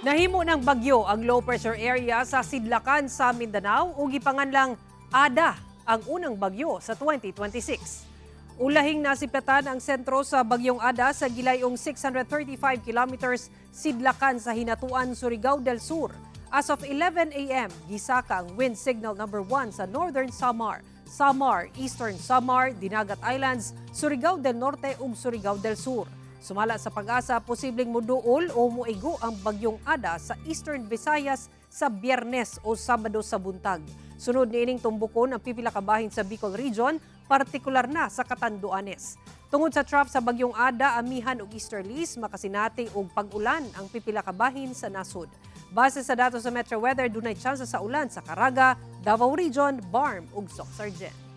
Nahimo ng bagyo ang low pressure area sa Sidlakan sa Mindanao ug gipanganlang Ada ang unang bagyo sa 2026. Ulahing nasiplatan ang sentro sa bagyong Ada sa gilayong 635 kilometers sidlakan sa Hinatuan, Surigao del Sur. As of 11 a.m., gisaka ang wind signal number 1 sa Northern Samar, Samar, Eastern Samar, Dinagat Islands, Surigao del Norte ug Surigao del Sur. Sumala sa PAGASA, posibleng muduol o muigo ang bagyong Ada sa Eastern Visayas sa Biyernes o Sabado sa buntag. Sunod niining tumbukon ang pipila ka bahin sa Bicol Region, partikular na sa Catanduanes. Tungod sa trough sa bagyong Ada, amihan ug easterlies, makasinati og pag-ulan ang pipila ka bahin sa nasod. Base sa datos sa Metro Weather, dunay tsansa sa ulan sa Caraga, Davao Region, BARMM ug Soccsksargen.